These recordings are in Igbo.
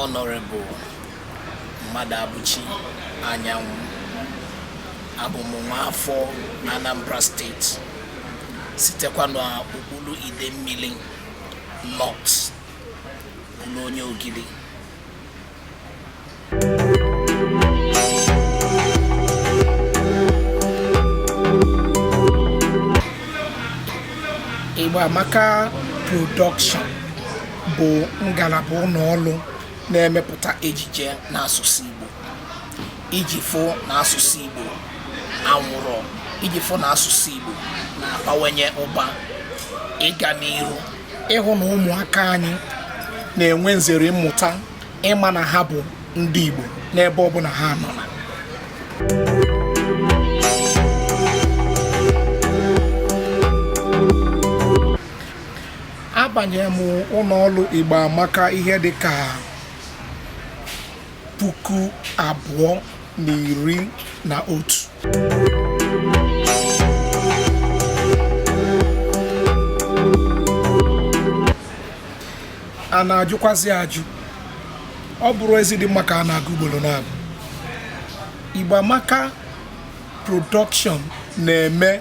Honorable Mmadụabụchi Anyanwụ. Abụ m nwa afọ Anambra Steeti, sitekwa n'okpuru Idemmili North, bụrụ onye Ogidi. Igbo Amaka Production bụ ngalaba ụlọ ọrụ na-emepụta ejije n'asụsụ Igbo iji fụ na asụsụ Igbo anwụrọ, iji fụ na asụsụ Igbo na-abawanye ụba, ịga n'iru, ịhụ na ụmụaka anyị na-enwe nzere mmụta ịma na ha bụ ndị Igbo n'ebe ọbụla ha nọ na. Abanyere m ụlọ ọrụ Igbo Amaka ihe dị ka 2011. A na-ajụkwazi ajụ, ọ bụrụ ezi dị mma ka a na-agụ ugboro naabọ. Igbo Amaka Production na-eme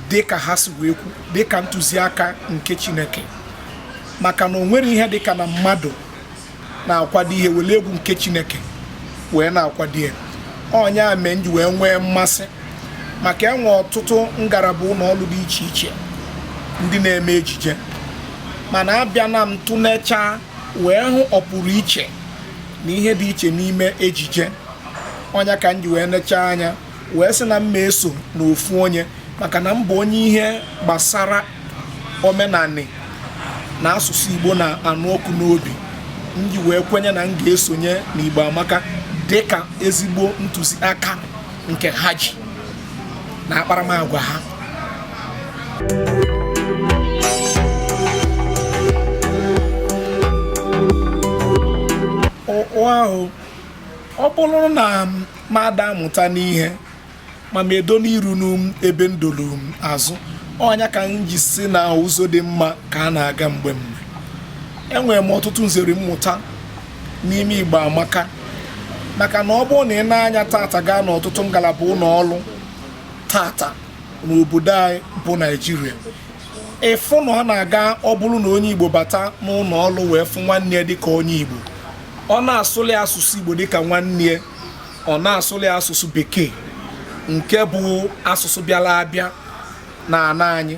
dịka ha si wee kwu, dịka ntụziaka nke Chineke, maka na o nwere ihe dịka na mmadụ na-akwado ihe were egwu nke Chineke wee na-akwado ya. Ọ nya mee m ji wee nwee mmasị maka enwe ọtụtụ ngalaba ụlọ ọrụ dị iche iche ndị na-eme ejije, mana abịa na m tụnecha wee hụ ọpụrụ iche na ihe dị iche n'ime ejije. Ọ nya ka m ji wee nechaa anya wee sị na m ma eso n'ofu onye, maka na m bụ onye ihe gbasara omenanị na asụsụ Igbo na-anụ ọkụ n'obi. M ji wee kwenye na m ga-esonye na Igbo Amaka dịka ezigbo ntụziaka nke ha ji na akparamagwa ha. Ahụ ọ bụrụ na m ada amụta n'ihe ma m edo n'iru n'ebe m dolu m azụ, ọ nya ka m ji si na ụzọ dị mma ka a na-aga mgbe mgbe. Enwere m ọtụtụ nzere mmụta n'ime Igbo Amaka, maka na ọ bụrụ na ị na-anya tata gaa n'ọtụtụ ngalaba ụlọ ọrụ tata n'obodo anyị bụ Naijiria, ịfụ na ọ na-aga ọ bụrụ na onye Igbo bata n'ụlọ ọrụ wee fụ nwanne ya dịka onye Igbo, ọ na-asụli asụsụ Igbo dịka nwanne ya, ọ na-asụli asụsụ Bekee nke bụ asụsụ bịara abịa na ana anyị,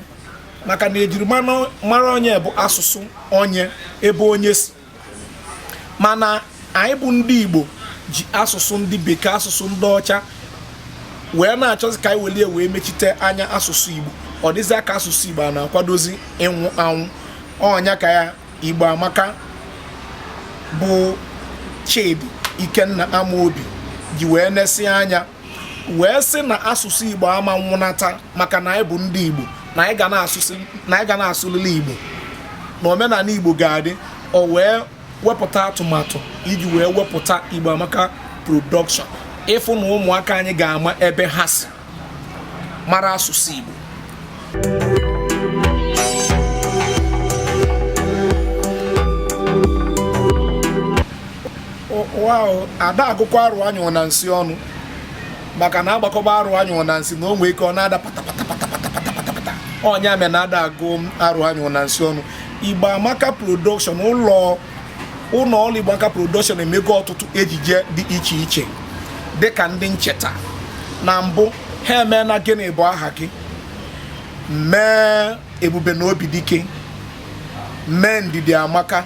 maka na ejirimara onye bụ asụsụ onye ebe onye si. Mana anyị bụ ndị Igbo ji asụsụ ndị Bekee, asụsụ ndị ọcha wee na-achọzi ka anyị welie wee mechite anya asụsụ Igbo. Ọ dịzị ka asụsụ Igbo a na-akwadozi ịnwụ anwụ. Ọ nya ka ya Igbo Amaka bụ Chidi Ikenna Amobi ji wee nesi anya wee sị na asụsụ Igbo ama nwụnata, maka na anyị bụ ndị Igbo, na anyị ga na-asụlili Igbo, na omenala Igbo ga-adị. O wee wepụta atụmatụ iji wee wepụta Igbo Amaka Production, ịfụ na ụmụaka anyị ga-ama ebe ha si, mara asụsụ Igbo. Wow, ada agụkwa arụ anyụ na nsị ọnụ, maka na agbakọba arụ anyụ na nsị na o nwee ike ọ na-ada pata pata pata pata pata pata pata. Ọ nya mere na ada agụ arụ anyụ na nsị ọnụ. Igbo Amaka Production, ụlọ ọrụ Igbo Amaka Production emego ọtụtụ ejije dị iche iche dịka ndị ncheta na mbụ ha emeela Gịnị Bụ Aha Gị, mee Ebube na Obidike, mee Ndidi Amaka,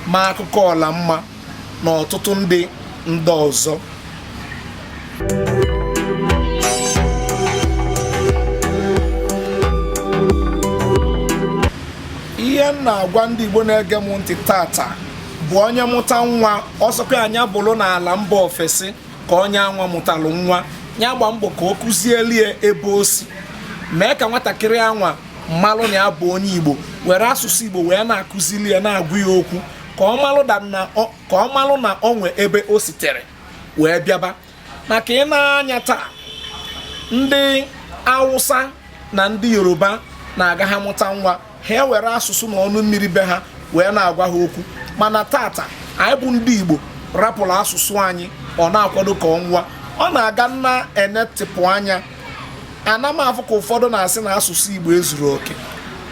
ma Akụkọ Ọla Mma na ọtụtụ ndị ndị ọzọ. Ihe m na-agwa ndị Igbo na-ege m ntị tata bụ onye mụta nwa, ọsọkwa anya bụrụ n'ala mba ofesi ka onye anwa mụtalụ nwa ya, gba mbọ ka ọ kụzielie ebe o si, mee ka nwatakịrị anwa malụ na ya bụ onye Igbo, were asụsụ Igbo wee na-akụzili ya, na-agwa ya okwu ka ọ malụ na o nwe ebe o sitere wee bịaba. Maka ị na-anya taa, ndị Awụsa na ndị Yoruba na-aga ha mụta nwa, ha ewere asụsụ na ọnụ mmiri be ha wee na-agwa ha okwu. Mana tata Anyị bụ ndị Igbo rapụrụ asụsụ anyị, ọ na-akwado ka ọ nwụọ. Ọ na-aga na-enetịpụ anya, ana m afụ ka ụfọdụ na-asị na asụsụ Igbo ezuru oke.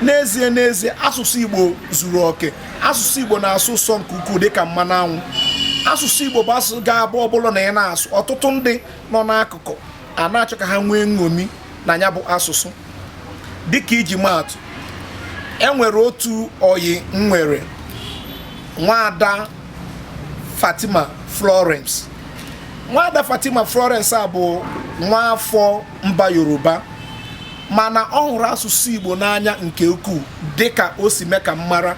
N'ezie n'ezie, asụsụ Igbo zuru oke. Asụsụ Igbo na-asọ ụsọ nke ukwuu dịka mmanụ anwụ. Asụsụ Igbo bụ asụsụ ga-abụ ọbụla na ị na-asụ, ọtụtụ ndị nọ n'akụkụ a na-achọ ka ha nwee nṅomi na ya bụ asụsụ. Dịka iji maatụ, e nwere otu oyi m nwere, nwaada Fatima Florence. Nwaada Fatima Florence a bụ nwa afọ mba Yoruba, mana ọ hụrụ asụsụ Igbo n'anya nke ukwuu, dịka o si mee ka m mara,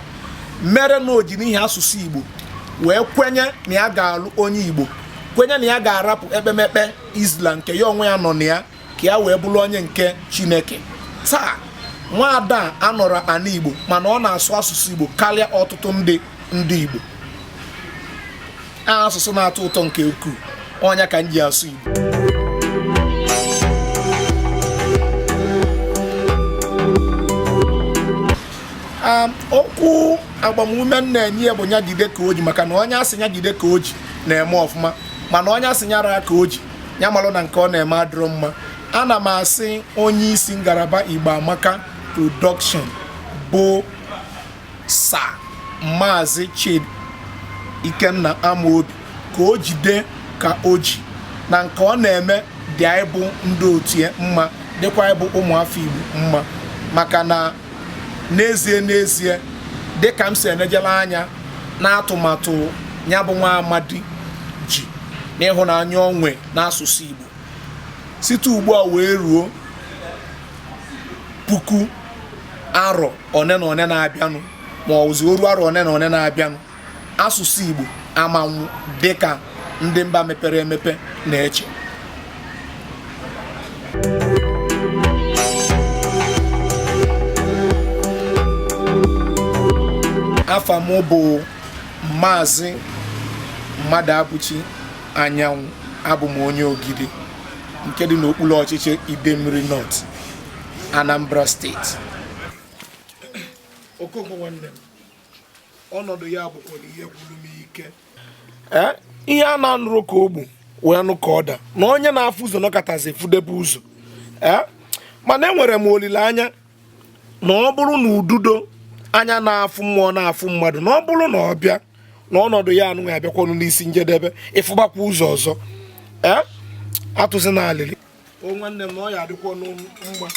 mere na o ji n'ihi asụsụ Igbo wee kwenye na ya ga-alụ onye Igbo, kwenye na ya ga-arapụ ekpemekpe Islam nke ya onwe ya nọ na ya, ka ya wee bụrụ onye nke Chineke. Taa, nwaada a anọrọ ana Igbo, mana ọ na-asụ asụsụ Igbo karịa ọtụtụ ndị Igbo. Asụsụ na-atọ ụtọ nke ukwuu, ọ nya ka m ji asụ Igbo. Okwu agbamume m na-enye ya bụ ya jide ka o ji, maka na onye asị ya jide ka o ji na-eme ọfụma, mana onye asị ya raa ka o ji, ya malụ na nke ọ na-eme adịrọ mma. Ana m asị onye isi ngalaba Igbo Amaka Production bụ Sir Maazị Chidi Ikenna Amobi ka o jide ka o ji, na nke ọ na-eme dị anyị bụ ndị otu ya mma, dịkwa anyị bụ ụmụafọ Igbo mma, maka na n'ezie n'ezie, dịka m si enejela anya n'atụmatụ ya bụ nwa amadi ji n'ịhụnanya o nwe n'asụsụ Igbo, site ugbu a wee ruo puku arọ one na one na-abịanụ, ma ọ wụzi oru arọ one na one na-abịanụ, asụsụ Igbo ama nwụ dịka ndị mba mepere emepe na-eche. Afa m bụ Maazị Mmadụabụchi Anyanwụ. Abụ m onye Ogidi nke dị n'okpuru ọchịchị Idemmiri North, Anambra Steeti. Okonkwo nwanne m, ọnọdụ ya bụkwa na ihe gwụrụ m ike. Ihe a na-anụrụ ka ogbu wee nụ ka ọ da na onye na-afụ ụzọ nọkọtazi fụdebe ụzọ. Mana enwere m olileanya na ọ bụrụ na ududo anya na-afụ mmụọ na-afụ mmadụ, na ọ bụrụ na ọ bịa na ọnọdụ ya anụnwa abịakwanụ n'isi njedebe, ịfụbakwa ụzọ ọzọ. Atụzi na alịlị o nwanne m, na ọ ya adịkwanụ mma.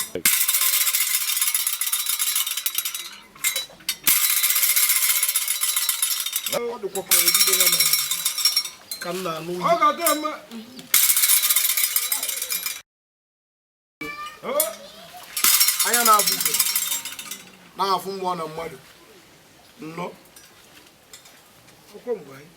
Ọ dịkwa ka ududo ya na ka m na-anụ. Anya na-afụ ụzọ na-afụ mmụọ na mmadụ nnọọ. Ọkwa mgbe anyị